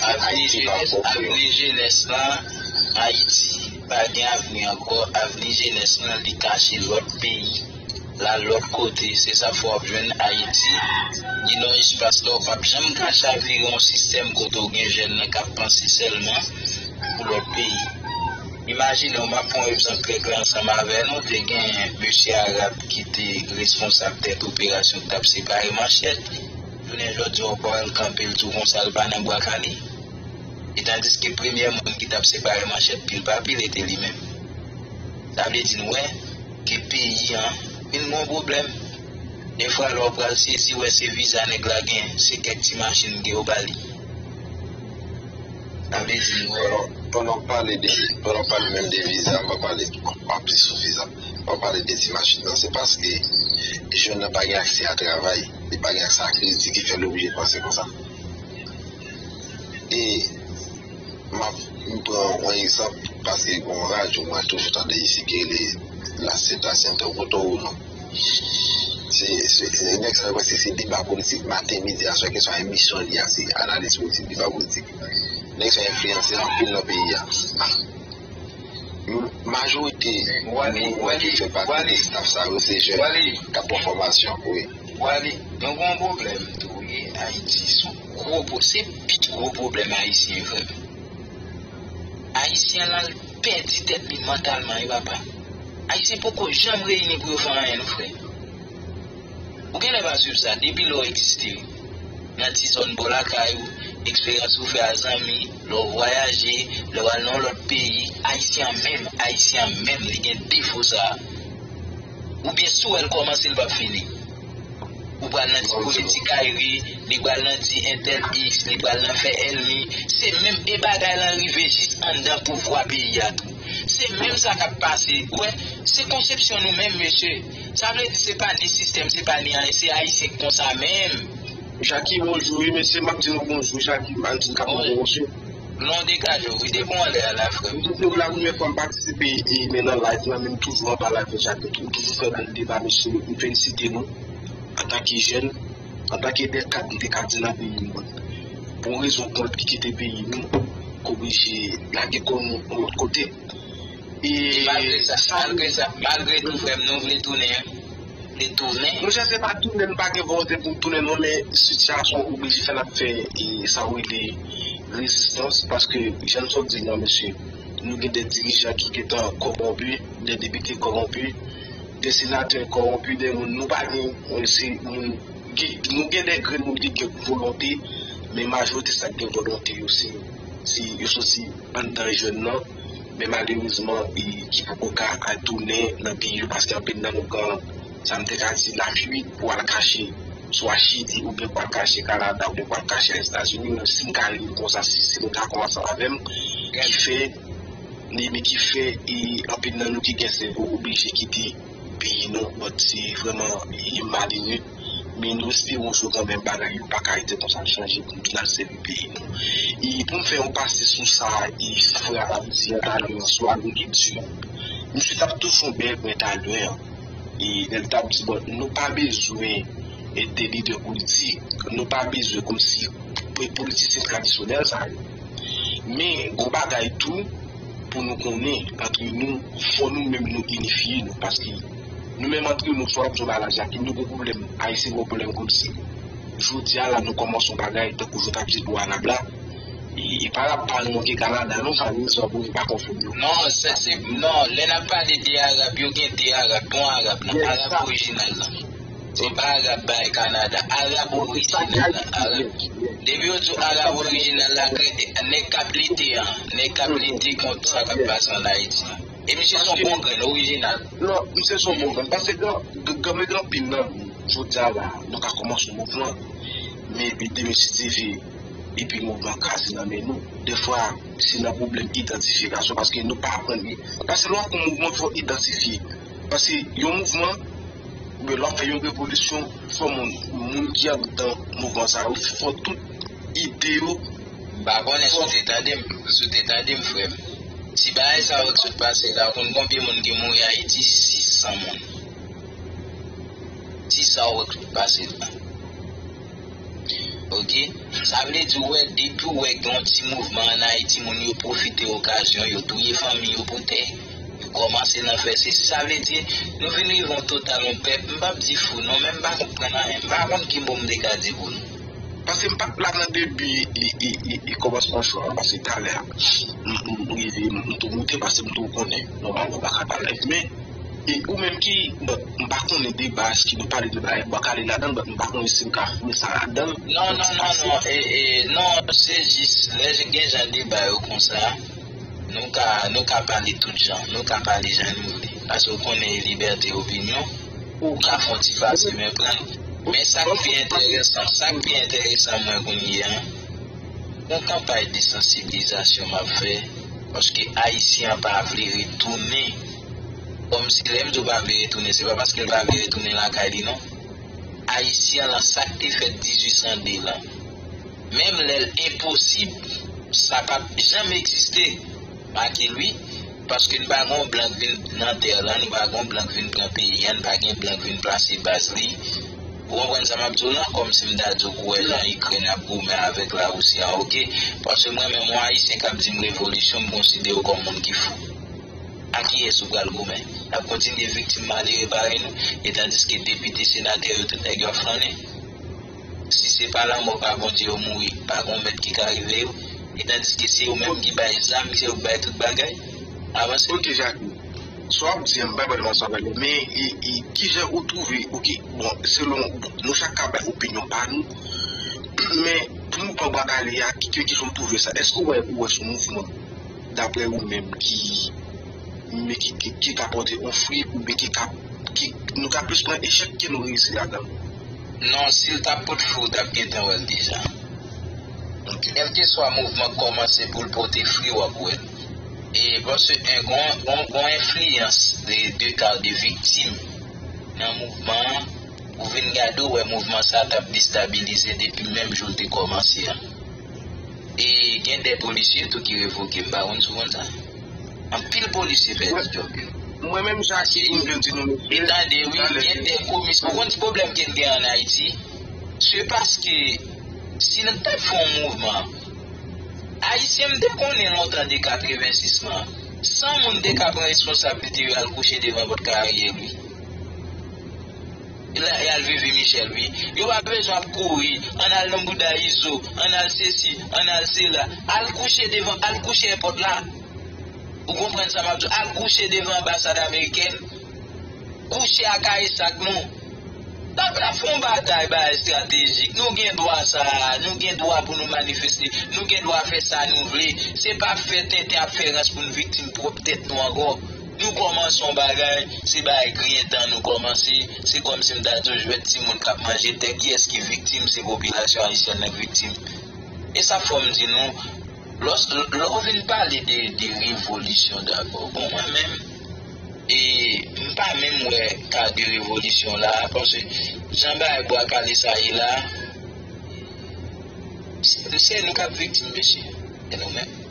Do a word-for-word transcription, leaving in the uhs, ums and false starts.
Avni jenès, avni jenès lan, Ayiti pa gen avni ankò. Avni jenès lan, li kache lòt peyi, l al lòt kote. Se sa fè w ap jwenn Ayiti, li nan espas la, w p ap janm ka chavire yon sistèm kote w gen jèn nan k ap panse sèlman pou lòt peyi. Imajine w, m ap pran yon egzanp trè klè ansanm avè nou. Te gen mesye Arab ki te responsab tèt operasyon ki t ap separe manchèt. Jounen jodi a, w pa wè l kanpe, l tou konsa, l pa nan bwa kale. E tandiske premyè moun ki t ap separe manchèt pil pa pil, e te li menm. Sa vle di, nou wè ke peyi an vin gon pwoblèm. Defwa, lè w pral sezi, w wè se viza nèg la gen, se kèk ti machin ke yo ba li. Sa vle di, nou wè. Pandan, pandan w pale de, pandan w pale menm de viza, m pa pale anpil sou viza. M pa pale de ti machin nan, se paske jèn nan pa gen aksè a travay, li pa gen aksè a kredi ki fè l oblije panse konsa. E m ap, m pran yon egzanp, paske gon radyo mwen toujou tande isi ki rele La Seta Center Poto Uno. Se, se, se, nèg sa yo prèske se deba politik maten, midi, aswè, kesyon emisyon li a, se analiz politik, deba politik. Nèg sa enfliyanse anpil nan peyi a. Majorite moun ki fè pati de staff sa yo se jèn k ap pran fòmasyon, wi. Wali, nou gen yon pwoblèm tou, wi. Ayiti se yon gwo pwo-, se pi gwo pwoblèm ayisyen, frè m. Ayisyen lan, l pèdi tèt li mantalman, wi, papa. Ayisyen poko janm reyini pou yo fè anyen, non, frè. Ou genlè pa swiv sa depi lè w egziste. Nan ti zòn bò lakay ou, eksperyans ou fè a zanmi, lè w vwayaje, lè w al nan yon lòt peyi, Ayisyen an menm, Ayisyen an menm, li gen defo sa a. Oubyen si w wè l kòmanse, l p ap fini. Ou pral nan ti politik Ayri, li pral nan ti entèl X, li pral nan fè ènmi. Se menm e bagay lan rive jis anndan pouvwa peyi a tou. Se menm sa k ap pase. Ou wè, se konsepsyon nou menm, mesye. Sa vle di se pa ni sistèm, se pa ni anyen, se Ayisyen k konsa menm. Jackie, bonjou, wi, mesye, m ap di nou bonjou, Jackie, m ap di n ka bonjou, mesye. Non, degaje w, wi, depi w anlè a la, frè m. M te di w la, premyè fwa m patisipe, e, men nan live la, men m toujou anba live la, Jackie, m toujou fè bèl deba, mesye, m felisite nou. Antanke jèn, antanke de kad, m te ka di nan peyi m, pou yon rezon ou pou lòt, ki kite peyi nou, k oblije lage kò nou yon lòt kote. E malgre sa, malgre sa, malgre tou, frè m, nou vle tounen, vle tounen. Monchè, se pa tounen, nou pa gen volonte pou n tounen, non, men sitiyasyon oblije fè n ap fè, e, sa yo rele rezistans, paske, jan n sot di l lan, mesye, nou gen de dirijan ki gentan kòwonpi, de depite kòwonpi, de senatè kòwonpi, de moun nou pa gen, se moun, gen, nou gen de grenn moun ki gen volonte, men majorite sa k gen volonte yo, se, se, yo soti anndan jèn nan, men malerezman, e, ki poko ka al tounen nan peyi yo, paske anpil nan nou pran, sa m te ka di, lafuit pou al kache swa Chili, oubyen pou al kache Kanada, oubyen pou al kache Lèzetazini, menm si m ka li konsa, si, si nou ta konsa avè m, ki fè, li, men ki fè, e, anpil nan nou ki gen sèvo oblije kite peyi nou, but se vrèman, e, malere. Men nou espere yon jou kanmenm bagay yo pa ka rete konsa, chanje pou nou tounen al sèvi peyi nou. E pou m fè yon pase sou sa, e, frè a t ap di an talè an sou agrikilti, misye t ap touche yon bèl pwen talè an. E lè l t ap di, bon, nou pa bezwen, e, de lidè politik, nou pa bezwen kòmsi politisyen tradisyonèl sa yo. Men, gon bagay tou, pou nou konnen, antre nou, fò nou menm nou inifye nou, paske nou menm antre nou, fò n ap di yon bagay la, Jackie, nou gon pwoblèm, Ayisyen gon pwoblèm kòmsi. Jodi a la, nou kòmanse yon bagay, tankou jan w t ap di dwa Arab la, e, e pa Arab pa nou ke Kanada, non, sa vle di sa pou nou pa konfonn yo. Non, se, se, non, lè n ap pale de Arab, yo gen de Arab, bon Arab nan, Arab orijinal nan. Se pa Arab bay Kanada, Arab orijinal la, Arab. Depi yo di w Arab orijinal la, nèg k ap lite an, nèg k ap lite kont sa k ap pase ann Ayiti an. E misye se yon bon grenn, orijinal. Non, misye se yon bon grenn. Paske gen, gen, gen, gen anpil nan nou, jodi a la, nou ka kòmanse yon mouvman, men epi demen si Dye vle, epi mouvman kraze nan men nou. Defwa, se nan pwoblèm idantifikasyon, paske nou pa aprann. Paske lè w ap fè yon mouvman, fò w idantifye. Paske yon mouvman, oubyen lè w ap fè yon revolisyon, fò moun, moun ki anndan mouvman sa yo, fò tout ide yo. M pa konnen si w te tande m, si w te tande m, frè m. Ti bagay sa yo k sot pase la, ou konn konbyen moun ki mouri Ayiti? Sis san moun. Ti sa yo k sot pase la. Ok? Sa vle di, ou wè, depi ou wè gen yon ti mouvman ann Ayiti, moun yo pwofite okazyon, yo touye fanmi yo pou tè. Yo kòmanse nan fè sesi. Sa vle di, nou vin rive yon total yon pèp, m p ap di fou non, men m pa konprann anyen. M pa konn ki mo m te ka di pou nou. Paske m pa t la nan debi e, e, e, e kòmansman show a, paske talè a, m, m, m rive, m, m tou moute, paske m tou konnen, nòmalman, m pa ka pa live, men, e ou menm ki, bon, m pa konnen deba, èske nou pale de bagay bò kale ladan l, but m pa konnen si m ka fouye sa ladan l, non, non, non, non, e, e, non, se jis, lè gen jan deba yo konsa, nou ka, nou ka pale tout jan, nou ka pale jan nou vle, paske ou konnen e libète opinyon, ou ka fè yon ti pase men pran. Men sa k pi enteresan, sa k pi enteresan mwen kounye a, yon kanpay de sansibilizasyon m ap fè, paske Ayisyen an pa vle retounen. Kòmsi lè m di w pa vle retounen, se pa paske l pa vle retounen lakay li non. Ayisyen lan, sa k te fèt dizuit san de lan, menm lè l enposib, sa p ap janm egziste. Make l wi, paske n pa gen yon blan k vin nan tè lan, n pa gen yon blan k vin pran peyi a, n pa gen blan k vin plase baz li. Ou konprann sa m ap di w lan? Kòmsi m ta di w k wè jan Ikrèn ap goumen avèk Larisi an, ok? Paske mwen menm, yon Ayisyen k ap di m revolisyon, m konsidere w kòm moun ki fou. A kiyès ou pral goumen? N ap kontinye viktim malere parèy nou, e tandiske depite, senatè yo, tout nèg yo ap flannen. Si se pa lanmò pa Bondye yo mouri, pa gen yon mèt ki ka rive yo. E tandiske se yo menm ki bay zam, se yo ki bay tout bagay. Avanse. Ok, Jacques. Sa w ap di an, m pa pral ansanm avè l, men e, e, kijan ou twouve, ok, bon, selon nou chak ka bay opinyon pa nou, men pou nou pran bwa kale a, ki, ki, kijan ou twouve sa? Èske ou wè, ou wè sou mouvman, daprè ou menm, ki, men ki, ki, ki ka pote yon fwi, oubyen ki ka, ki, nou ka plis pran echèk ke nou reyisi ladan l? Non, si l t ap pote fwi, ou t ap gentan wè l deja. Ok. Kèlkeswa mouvman k kòmanse pou l pote fwi, w ap wè l. E paske gen yon, yon, yon enfliyans de, de ka de viktim nan mouvman an, ou vin gade, ou wè mouvman sa a t ap destabilize depi menm jou l te kòmanse an. E gen de polisye tou ki revoke, m pa konn si w konn sa. Anpil polisye pèdi djòb yo. Mwen menm, Jacques, pou m byen di nou, e tande, wi, gen de komis-, ou konn ti pwoblèm ke n gen ann Ayiti? Se paske si n t ap fè yon mouvman, Ayisyen, m te konnen lontan de katrevensis lan, san moun te ka pran responsablite yo al kouche devan pòt karyè li. La, y al Vivi Michel, wi. Yo pa bezwen ap kouri, ann al nan bouda Izo, ann al sesi, ann al sela. Al kouche devan, al kouche èpòt la. Ou konprann sa m ap di w? Al kouche devan anbasad amerikèn. Kouche ak ayisak nou. N ap la fè yon batay, bagay estratejik. Nou gen dwa sa a, nou gen dwa pou nou manifeste, nou gen dwa fè sa nou vle. Se pa fè tenten ap fè rans pou n viktim pwòp tèt nou ankò. Nou kòmanse yon bagay, se bagay griyen tan nou kòmanse, se kòmsi m ta di w jwèt timoun k ap manje tè, kiyès ki viktim? Se popilasyon ayisyèn nan k viktim. E sa fò m di nou, lòs-, lè w vin pale de, de revolisyon, dakò, bon, mwen menm, e m pa menm wè ka de revolisyon la, paske jan bagay bwa kale sa ye la, se, se nou k ap viktim, mesye. E nou menm.